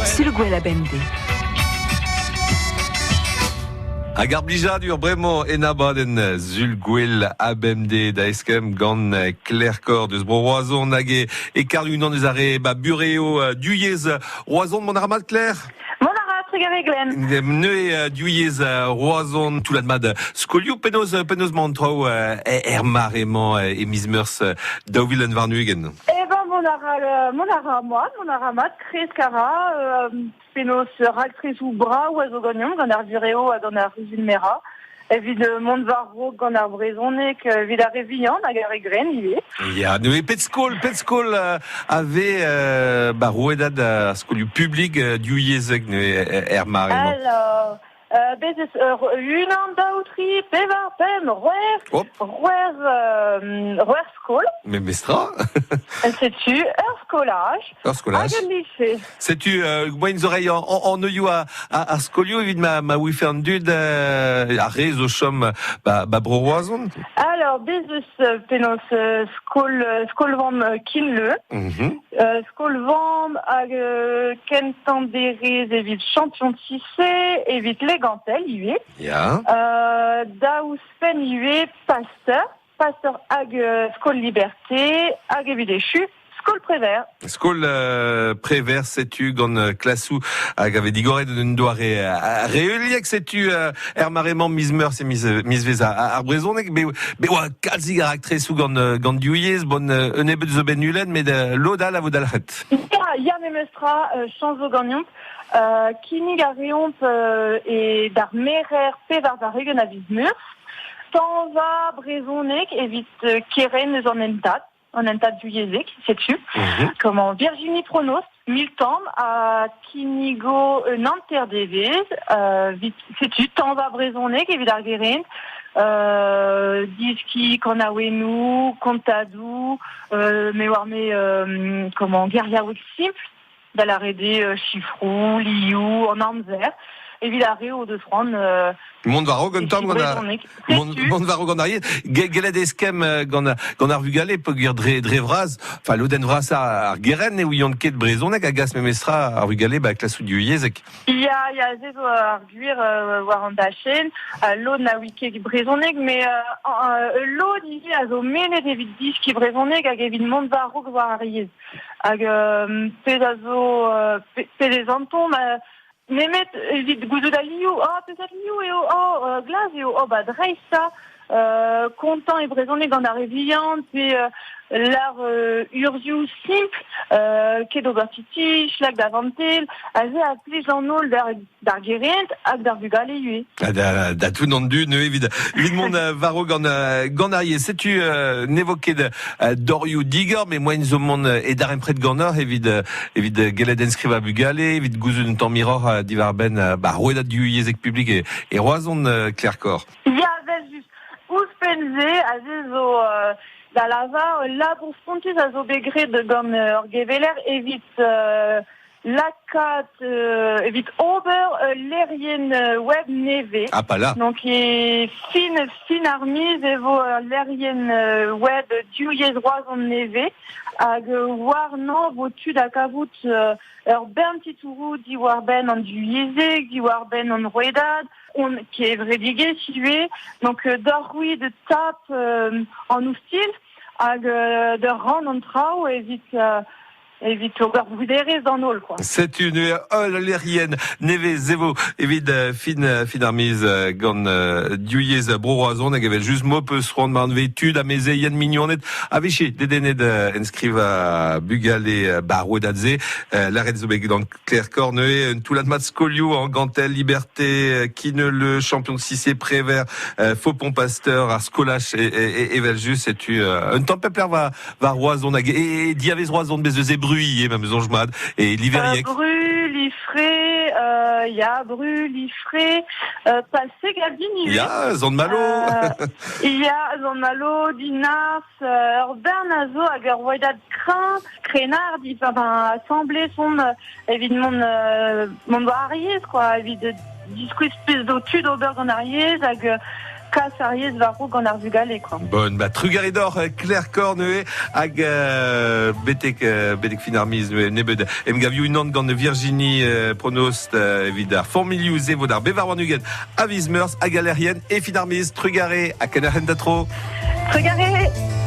Sul gwell a bemdez. Hag ar blijadur bremañ en abadenn Sul Gwell a bemdez da eskemm gant Claire Corr deus Bro Roazhon hag e, e karg unan eus ar re ba bureo Duyez Roazhon. Mont a ra mat Claire? Mont a ra trugarez Glenn. Neuze Duyez Roazhon toullad mat skolioù penaos penaos 'mañ an traoù er mare-mañ e miz Meurzh 2021? Eh ben mont a ra mont a ra mat, mont a ra mat, kresk a ra penaos raktresoù brav a zo ganeomp gant ar burev ha gant ar c'huzul-merañ evit mont war-raok gant ar brezhoneg evit ar re vihan hag ar re grenn ivez. Ya, neuze pet skol, pet skol a vez ba rouedad ar skolioù publik divyezhek neuze er mare-mañ? Alors, bez eus unan, daou, tri, pevar, pemp, c'hwec'h, c'hwec'h, c'hwec'h skol. Memestra. Setu ur skolaj. Ur skolaj. Hag ul lise. Setu moaien zo reiñ an anvioù ar skolioù evit ma, ma ouife an dud ar re zo chom ba, ba Bro-Roazhon. Alors, bez eus penaos skol, skol-vamm Kinleu, mm -hmm. skol-vamm hag kentañ derez evit champion Cissé, evit Legantel ivez. Ya. Da ouzhpenn ivez Pasteur, Pasteur hag Skol Liberté hag evit echu Skol Prévert. Skol Prévert, setu gant klasoù hag a vez digoret un doare reuliek, setu er mare-mañ miz Meurzh e miz mizvezh ar brezhoneg, bet oa kalzik a raktresoù gant gant div yezh, bon un nebeud zo bet nullet, met lod all a vo dalc'het. Ya, ya memestra, chañs zo ganeomp. Kinnig a reomp e d'ar merer 24 a viz Meurzh tañva brezhoneg evit kerent eus an hentad, an hentad divyezhek, setu. Comment Virginie Pronost, Miltamm a kinnigo un hanter-devezh, vit setu tañva brezhoneg evit ar gerent, diski kanaouennoù, kontadoù, me oar me comment geriaoueg simpl da lâret eo sifroù, lioù, an amzer, evit ar re o deus c'hoant Mont war-raok un tamm gant ar mont war-raok gant ar yezh. Gellet eskemm gant gant ar vugale peogwir dre dre vras, enfin lodenn vrasañ ar gerent ne ouiont ket brezhoneg a gas memestra ar vugale ba klasoù divyezhek. Ya, ya, se zo ar gwir war an dachenn. Lod na oui ket brezhoneg, met lod ivez a zo mennet evit deskiñ brezhoneg hag evit mont war-raok war ar yezh. Hag pezh a zo pezh ez antomp nemet evit gouzout al liv, oh peseurt liv eo, oh glas eo, oh ba dreist-ça, kontañ e brezhoneg gant ar re vihan pe lar urzhioù simpl, ket ober titich, lak da vantel, aze a plij d'an holl d'ar gerent hag d'ar vugale ivez. Ha da, da tout an dud neuze evit, evit mont war-raok gant, gant ar yezh. Setu ne vo ket dorioù digor, met moaien zo mont e darempred ganeoc'h evit, evit gellet enskrivañ bugale, evit gouzout un tamm hiroc'h diwar-benn ba, rouedad divyezhek publik e, e Roazhon, Claire Corr. Ya, evel-just. Ouzhpenn-se, aze zo da lavar, ul labour spontus a zo bet graet gant ur geveler evit lakaat evit ober ul lec'hienn web nevez. Ah, pas là. Donc e fin fin ar miz e vo ul lec'hienn web Div Yezh Roazhon nevez hag warnañ vo tu da kavout ur bern titouroù diwar-benn an divyezheg, diwar-benn an rouedad, hon kevredigezh ivez. Donc deoc'h-c'hwi da tap an oustilh hag da rann an traoù evit Evit ober bruderezh d'an holl, quoi. Setu neuze holl lec'hienn nevez e vo evit fin, fin ar miz gant div yezh Bro-Roazhon hag evel-just m'ho peus c'hoant ma anvez tud, amezeien, mignoned a-wechoù dedennet enskrivañ bugale ba rouedad-se. Lâret zo bet gant Claire Corr neuze un toullad mat skolioù en Gantel, Liberté, Kinele, Champion de Cissé, Prévert, Faucon Pasteur, ar skolaj evel-just. Setu un tamm pep lec'h war war Roazhon hag e diavez Roazhon bez eus e Bru ivez ma 'm eus soñj mat e Liverieg. Bru, Liffré, ya, Bru, Liffré, Passeg ha din ivez. Ya, Sant-Malo. Ya, Sant-Malo, Dinars, ur bern a zo hag ur rouedad kreñv, krennard, enfin, asambles on evit mont mont war ar yezh, quoi, evit diskouez pezh zo tu d'ober gant ar yezh hag Kas ar yezh war-raok gant ar vugale, quoi. Bon, ba trugarez deoc'h Claire Cornue hag betek betek fin ar miz nebeud emgavioù unan gant Virginie Pronost evit ar formilioù se vo d'ar bevar warn-ugent a viz Meurzh hag al lec'hienn e fin ar miz. Trugarez ha kenderc'hen da tro. Trugarez.